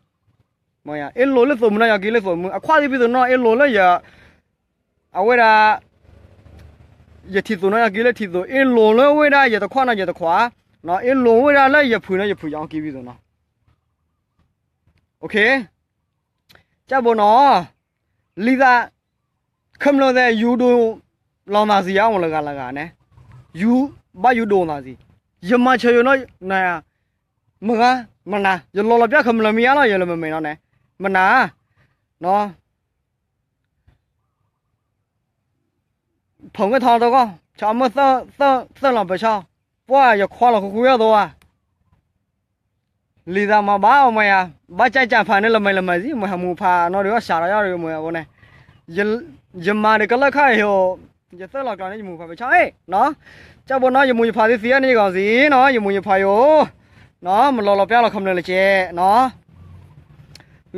မ့ၢ်ယၤ အ့ၣ်လိာ်လၢသိးမုၢ်နီၢ် ယအီၣ်က့ၤလၢသိးမုၢ် အခွါသံဖံသိးနီၢ် အ့ၣ်လိာ်လၢယ အဝဲဒၣ် ယထံၣ်သိးနီၢ် ယအီၣ်က့ၤလၢထံၣ်သိး အ့ၣ်လိာ်လၢဝဲဒၣ်ယတခွါနီၢ် ယတခွါ အ့ၣ်လိာ်ဝဲဒၣ်လၢယဖုနီၢ် ယဖု ယအီၣ်က့ၤဖံသိးနီၢ် ကၢ်ဘိနီၤ လံာ်သး ခမျၢၢ်သဲးယူၤဒိၣ်လီၤသးစံးယါမးလၢဂၤလၢဂၤန့ၣ်, ယူၤ, ဘၣ်ယူၤဒိၣ်သးစံး, ယမၤဆၢယိၤနီၤ, မဂၤ, မနၤ, ယလီၤလီၤပျၢ်ခမျၢၢ်မံၤယါလီၤ ယလၢမ့မ့ၢ်နီၤန့ၣ်, မနၤ, နီၤ ဖီၣ်ကထီတဂီၢ် ဆၢမုၢ်သၢ, သၢလီၤပၢဆှၢ, ပှၢ်ယခွါလီၤဃူဃူယီၢ်သိဧါ, လံာ်သးမၤဘၣ်အီၤမ့ၢ်ယါ, ဘၣ်ကၢ်ကၢ်ဖးန့ၣ်လၢမ့ၢ်လၢမ့ၢ်စံး မ့ၢ်ဟးမူဖးနီၢ်ဒီးစးထီၣ်ယီၢ်ဒီးမ့ၢ်အဃိန့ၣ်, ယမၤဒီးကလၢၢ်ခါယိၤ, ယသၢလီၤကျီန့ၣ် ယမူဖးပဆီအ့ၣ်နီၤ, ကၢ်ဘိနီၤ ယမူယဖးသ့သ့န့ၣ်ယဂီၢ်စံးနီၤ ယမူယဖးယိၤ, နီၤ မလီၤလီၤပျၢ်လီၤခမျၢၢ်လၢကဲ, နီၤ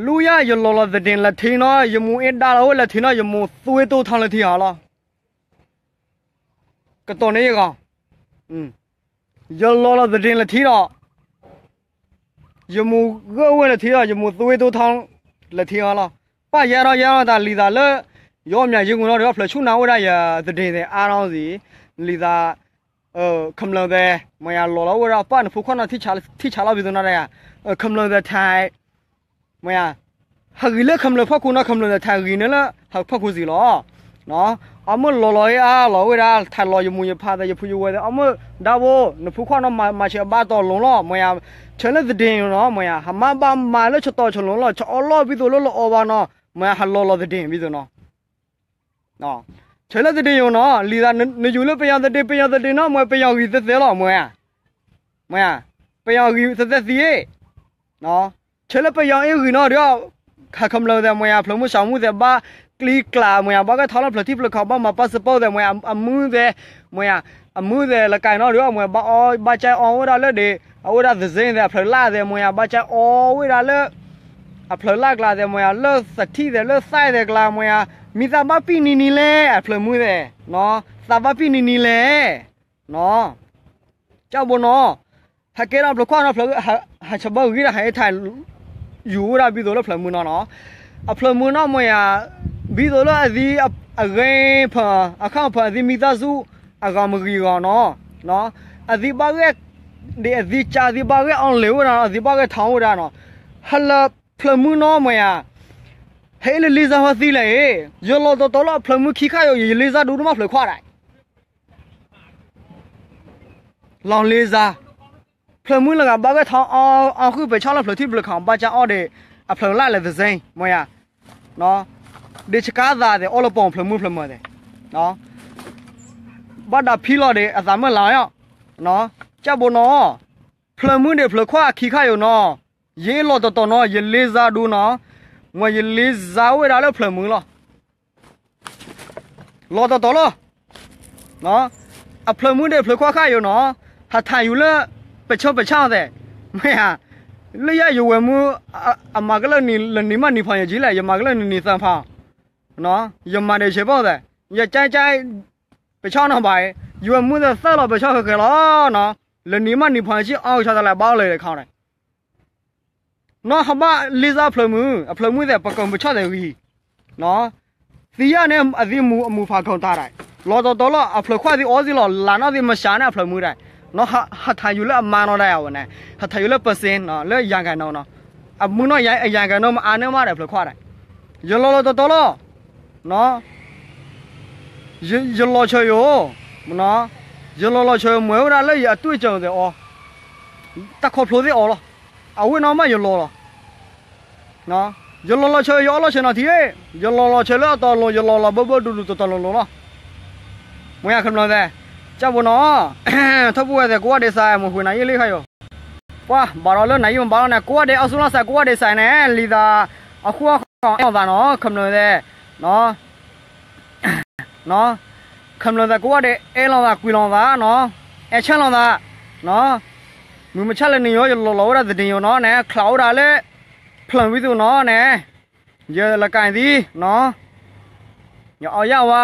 လူယါ ယလီၤလီၤသဒ့ၣ်လၢထံနီၤ ယမူအ့ဒါလီၤဝဲလၢထံနီၤ ယမူသွ့တိထီလၢထံဟီလီၤ, ကတီၢ်န့ၣ်ယဂီၢ်, ယလီၤလီၤသဒ့ၣ်လၢထံဒီး, ယမူဂၢၢ်ဝဲလၢထံဒီး ယမူသွ့တိထီလၢထံဟီလီၤ, ပၢ်ယဲထီၣ်ယဲထီၣ်တၢ်လံာ်သးလၢ, ယအီၣ်မၠးယ့ၣ်မူနီၤဒီး ဖျၢၣ်ဆူၣ်နၤအိၣ်ဝဲဒၣ်ယသဒ့ၣ်သဲးအါနီၤစံး, လံာ်သး ခမျၢၢ်သဲး မ့ၢ်ယါလီၤလီၤအိၣ်ဝဲဒၣ် ပၢ်နဖူခွါနီၤ ထံၣ်ဆါလီၤဘံၤသိနီၤဒၣ်ယါ, ခမျၢၢ်သဲးထဲ, မ့ၢ်ယါ, ဟးဂံၢ်လၢခမျၢၢ်ဖီခိၣ်နီၤ ခမျၢၢ်သဲးထဲဂံၢ်န့ၣ်လၢဟးဖီခိၣ်စံးလီၤ, အီၣ်မ့ၢ်လီၤလီၤအ့ၣ်အါလီၤဝဲဒၣ် ထဲလီၤယမူယဖးသဲး ယဖုယဝဲၢ်သဲး အီၣ်မ့ၢ်ဒၣ်ဘိ နဖူခွါနီၤ မၤဆၢဘၣ်တီၤလိၤလီၤ မ့ၢ်ယါ, ဆၢလၢသဒ့ၣ်ယိၤနီၤ မ့ၢ်ယါ ဟးမၤဘၣ်မၤလၢဆတီၤဆလိၤလီၤ ဆအီၣ်လီၤဘံၤသိးလၢလီၤအီၣ်ဘၣ်နီၤ မ့ၢ်ယါ ဟးလီၤလီၤသဒ့ၣ်ဘံၤသိးနီၤ ဆၢလၢသဒ့ၣ်ယိၤနီၤ လံာ်သးနယူၤလၢပယီၤသဒ့ၣ် ပယီၤသဒ့ၣ်နီၤ မ့ၢ်ပယီၤဂံၢ်သဲသဲလီၤ မ့ၢ်ဧါ, မ့ၢ်ဧါ, ပယီၤဂံၢ်သဲသဲသံ, ဆၢလၢပယီၤအ့ၣ်ဂံၢ်နီၤဒီး, ခးခမျၢၢ်သဲး မ့ၢ်ဧါ ဖျၢၣ်မုၢ်စှၤမုၢ်သဲး ဘၣ်ကျံကျါ မ့ၢ်ဧါ ဘၣ်ကဲထီၣ်လၢဖျၢၣ်ထံဖျၢၣ်ကီၢ် ဘၣ်မၤပၢ်စပီသဲး မ့ၢ်ဧါ အမုၢ်သဲး, မ့ၢ်ဧါ, အမုၢ်သဲးလၢကဲနီၤဒီး မ့ၢ်ဧါ ဘၣ်အီၣ်ဘၣ်ကဲအီၣ်ဝဲဒၣ်လၢဒ့ၣ် အဝဲဒၣ်သစ့သဲး အဖျၢၣ်လၢ်သဲး မ့ၢ်ဧါ ဘၣ်ကဲအီၣ်ဝဲဒၣ်လၢ အဖျၢၣ်လၢ်ကျါသဲး မ့ၢ်ဧါ လၢသထံၣ်သဲး လၢသၣ်သဲးကျါ မ့ၢ်ဧါ, မံသးဘၣ်ပံၣ်နံၤနံၤလဲၣ် အဖျၢၣ်မုၢ်သဲး, သးဘၣ်ပံၣ်နံၤနံၤလဲၣ်, ကၢ်ဘိနီၤ, ဟးကဲထီၣ်ဖျၢၣ်ခွါနီၤ ဖျၢၣ်, ဟးဆၢဘၢဂံၢ်ဒၣ်ဟးအ့ၣ်ထး ယူၤဝဲဒၣ်ဘံၤသိးလၢဖျၢၣ်မုၢ်နီၤနီၤ, အဖျၢၣ်မုၢ်နီၤ မ့ၢ်ဧါ, ဘံၤသိးလၢအသံ, အဂ့ၤဖၢၣ်, အခီၣ်ဖၢၣ် အသံမံသးစူၤ, အဂီၢ်မ့ၢ်ဂံၢ်ဂီၢ်နီၤ, အသံဘၣ်ဂဲၢ်, ဒ်အသံကၢ်သံဘၣ်ဂဲၢ်အီၤလဲၤဝဲဒၣ်နီၤ အသံဘၣ်ဂဲၢ်ထီၣ်ဝဲဒၣ်နီၤ, ဟးလၢဖျၢၣ်မုၢ်နီၤ မ့ၢ်ဧါ, ဟဲအ့ၣ်လၢလံာ်စၢဖီသံလဲၣ်အ့ၣ် ယလီၤတီၤတီၤလၢအဖျၢၣ်မုၢ်ခံခါယိၤ ယလံာ်စၢဒူဒိၣ်မးဖျၢၣ်ခွါဒၣ် လီၤလံာ်စၢ, ဖျၢၣ်မုၢ်လၢဂၤဘၣ်ဂဲၢ်ထီၣ်အီၤဃုာ်ပှဲၤဆီလၢဖျၢၣ်ထံဖျၢၣ်ကီၢ် ဘၣ်ကၢ်အီၣ်ဒ့ၣ်, အဖျၢၣ်လၢ်လဲၤသစ့ မ့ၢ်ဧါ, ဒ့ၣ်ဆကါသးသဲး အီၣ်လၢပိာ်ဖျၢၣ်မုၢ်ဖျၢၣ်မုၢ်သဲး, ဘၣ်ဒၣ်ဖံလီၤဒ့ၣ် အသးမုၢ်လၢ်အီၤ, ကၢ်ဘိနီၤ, ဖျၢၣ်မုၢ်ဒ့ၣ်ဖျၢၣ်ခွါအခံခါယိၤနီၤ, ယအ့ၣ်လီၤတီၤတီၤနီၤ ယလံာ်စၢဒူနီၤ, မ့ၢ်ယလံာ်စၢဝဲဒၣ်လၢဖျၢၣ်မုၢ်လီၤ လီၤတီၤတီၤလီၤ, အဖျၢၣ်မုၢ်ဒ့ၣ်ဖျၢၣ်ခွါခါယိၤနီၤ, ဟးထးယူၤလၢ ပဆၢပဆၢသဲး, မ့ၢ်ဧါ, လၢယဲယဝဲၢ်မုၢ်, အမၤကလၢနံၤလၢနံၤမးနံၤဖီၣ်ယကံလဲၣ် ယမၤကလၢနံၤနံၤသၢဖီၣ်, ယမၤဒ့ၣ်ဆဲးဘီသဲး, ယကဲကဲ, ပဆၢနီၤဘၣ်, ယဝဲၢ်မုၢ်သဲးသၢလီၤပဆၢဃဲးဃဲးလီၤနီၤ, လၢနံၤမးနံၤဖီၣ်ယကံအီကဆၢတၢ်လဲၤဘၣ်အီၤလၢၤခီန့ၣ် နီၢ်ဟဘၣ်လံာ်စၢဖျၢၣ်မုၢ် အဖျၢၣ်မုၢ်သဲး ပကၢၢ်ပဆီၣ်သဲးဂံၢ်, သံယါန့ၣ် အသံမူအမူဖးကီၢ်တၢ်ဒၣ်, လီၤတီၤတီၤလီၤ အဖျၢၣ်ခွါသံအီၤသံလီၤ လၢနီၢ်သံမစှၤန့ၣ်အဖျၢၣ်မုၢ်ဒၣ်, နီၢ်ဟးထးယူၤလၢအမါနီၢ်ဒၣ်အဝဲန့ၣ် ဟးထးယူၤလၢ percent နီၤ လၢယၤကၤနီၢ်နီၤ, အမုၢ်နီၢ်ယၤကၤနီၢ်မအါန့ၢ်မးဒၣ်အဖျၢၣ်ခွါဒၣ်, ယလီၤလီၤတီၤတီၤလီၤ ယလီၤဆၢယိၤ, ယလီၤလီၤဆၢမ့ၢ်ဝဲဒၣ်လၢယအတူၢ်ကၢၤသဲးအီၤ, တၢ်ခီဖျိသ့ၣ်အီၤလီၤ, အဝဲနီၢ်မးယလီၤလီၤ, ယလီၤလီၤဆၢယအီၣ်လီၤဆဲးနီၤထံ, ယလီၤလီၤဆဲးလၢအတီၤလိၤ ယလီၤလီၤဘၢဘၢဒူဒူတီၤတီၤလိၤလိၤလီၤ, မ့ၢ်ယၤခမျၢၣ်သဲး, ကၢ်ဘိနီၤ, ထီၣ်ပူၤဝဲသဲး ကိးဂၤဒဲးစး မ့ၢ်ဃုာ်နၤယ့ၣ်လံခါယိၤ, ပှၤဘၣ်ဒီးလၢနၤယ့ၣ်မ့ၢ်ဘၣ်လီၤန့ၣ် ကိးဂၤဒဲးအီၣ်ဆူၣ်လီၤစး ကိးဂၤဒဲးစးန့ၣ် လံာ်သး အဃိအဃီအဲၣ်လိာ်သးနီၤ ခမျၢၣ်သဲး, ခမျၢၣ်သဲးကိးဂၤဒဲး အဲၣ်လိာ်သး ကွံာ်လိာ်သးနီၤ, အဲၣ်ဆၢလိာ်သး, မုၢ်မဆါလၢနံၤယိၤ ယလီၤလီၤဝဲဒၣ်သဒ့ၣ်ယိၤနီၤန့ၣ် ချးဝဲဒၣ်လၢ ဖျၢၣ်ဝံသူၣ်နီၤန့ၣ်, ယလကၤသံ, ယအီယၣ်ဝါ,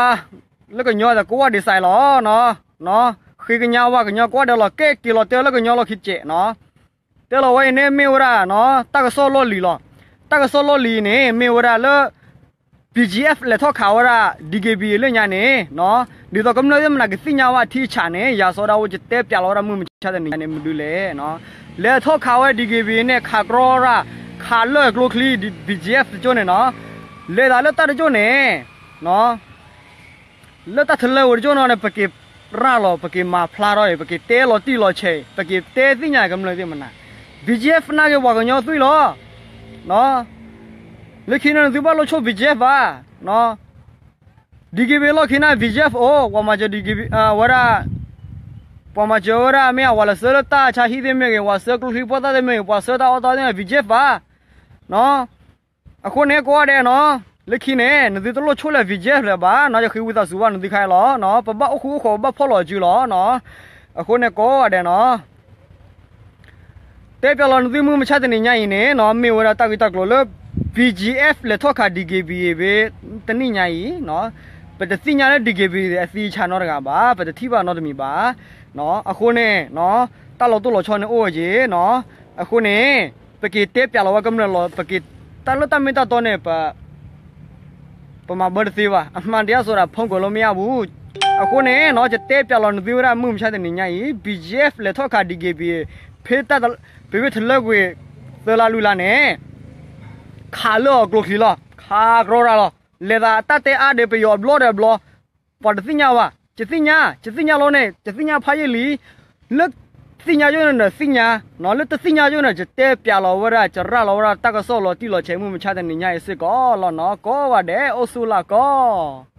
လၢကညီသကိးဂၤဒဲးစးလီၤ, ဃ့ကညးဝါကညီကိးဂၤဒဲးလီၤ ကဲက့ၤလီၤတဲလၢကညီလီၢ်ခံစဲးနီၤ, တဲလီၤဝဲအံၤန့ၣ်မ့ၢ်ဝဲဒၣ်နီၤ တၢ်ကစီၣ်လီၢ်လံၤလီၤ, တၢ်ကစီၣ်လီၢ်လံၤန့ၣ် မ့ၢ်ဝဲဒၣ်လၢ BGF လဲၤထီၣ်ခးဝဲဒၣ် DKBA လၢညါန့ၣ်, ဒ်သိးကမျၢၢ်သ့ၣ်မနုၤကသ့ၣ်ညါဝဲအထံအဆးန့ၣ် ယၤစီၤဒၣ်ဝဲကတဲပျးလီၤဝဲဒၣ်မုၢ်မဆါတနံၤညါန့ၣ် မနုၤလဲၣ်, လဲၤထီၣ်ခးဝဲ DKBA န့ၣ် ခးကြီဒၣ်, ခးလၢကျိချံ BGF တကၠိန့ၣ်နီၤ, လဲၤသးလၢတၢ်တကၠိန့ၣ်, လၢတၢ်ထလၢဝဲတကၠိၢ်နီၤန့ၣ် ပက့ၤရၤလီၤ ပက့ၤမၤဖျါထီၣ်အံၤ ပက့ၤတဲလီၤတံၢ်လီၤဆဲးအံၤ ပက့ၤတဲသ့ၣ်ညါကမျၢၢ်သ့ၣ်မနၤ, BGF နာ်က့ၤပှၤကညီသွံၣ်လီၤ. လၢခံန့ၣ် နသုဘၣ်လိၣ်ဆိၣ် BGF ဘၣ်, DKBA လီၢ်ခံန့ၣ် BGF အိၣ် ပှၤမၤစၢၤ DKBA ဝဲဒၣ် ပှၤမၤစၢၤဝဲဒၣ် မ့ၢ်အဝဲလၢဆှၢလၢတၢ်ဆါဟံၣ်သ့ၣ်မ့ၢ်ဂ့ၤ ပှၤဆှၢကျိချံဖီၣ်သၣ်သ့ၣ်မ့ၢ်ဂ့ၤ ပှၤဆှၢတၢ်အီၣ်တၢ်အီသ့ၣ်န့ၣ် BGF ဘၣ်. အဃိန့ၣ်ကိးဂၤဒဲးနီၤ, လၢခံန့ၣ် နသုတလိၣ်ဆိၣ်လၢ BGF လၢၤဘၣ်နီၤ, ယဃ့ဝံသးစူၤဘၣ်နသုခဲအံၤလီၤ. ပဘၣ်အိၣ်ဃူအိၣ်ဃီၤ ပဘၣ်ဖီၣ်လီၤစုလီၤ. အဃိန့ၣ်ကိးဂၤဒဲးနီၤ တဲပျးလီၤနသုမုၢ်မဆါတနံၤညါအံၤန့ၣ်နီၤ မ့ၢ်ဝဲဒၣ်တၢ်ဂ့ၢ်တၢ်ကျိၤလၢ BGF လဲၤထီၣ်ခး DKBA ဖဲတနံၣ်ညါအံၤ, ပတသ့ၣ်ညါလၢ DKBA အသံဆါနီတဂၤဘၣ်, ပတထံၣ်ဘၣ်နီတမံၤဘၣ်. အဃိန့ၣ် တၢ်လီၤတိၢ်လီၤဆီန့ၣ်အိၣ်ဝဲက့ၤနီၤ, အဃိန့ၣ် ပက့ၤတဲပျးလီၤဝဲကမျၢၢ်လီၤ, ပက့ၤ တၢ်လၢတၢ်မ့ၢ်တၢ်တီန့ၣ် ပမၤဘၢတသ့ဘၣ်, အမှန်တရားဆိုတာ ဖုံးကွယ်လို့မရဘူး. အဃိန့ၣ်နီၤ ယတဲပျးလီၤနသုဝဲဒၣ်မုၢ်မဆါတနံၤညါအံၤ BGF လဲၤထီၣ်ခး DKBA ဖဲတၢ် ဖဲဖဲထလၢကွံာ်သၢလါလွံၢ်လါန့ၣ် ခးလၢအကျိချံလီၤ, ခးကြီရၤလီၤ, လဲၤသးတၢ်တဲအါဒီးပယီၤအဘျီဒီးအဘျီ, ပှၤတသ့ၣ်ညါဘၣ်, ယသ့ၣ်ညါ, ယသ့ၣ်ညါလီၤန့ၣ် ယသ့ၣ်ညါဖးယံာ်လံ, လၢသ့ၣ်ညါယိၣ်န့ၣ်ဒီးသ့ၣ်ညါ, လၢတသ့ၣ်ညါယိၣ်န့ၣ် ယတဲပျးလီၤဝဲဒၣ် ယရၤလီၤဝဲဒၣ်တၢ်ကစီၣ်လီၤတံၢ်လီၤဆဲးမုၢ်မဆါတနံၤညါအံၤစ့ၢ်ကီးလီၤနီၤ, ကိးဂၤဒဲးအိၣ်ဆူၣ်လၢ်ကီး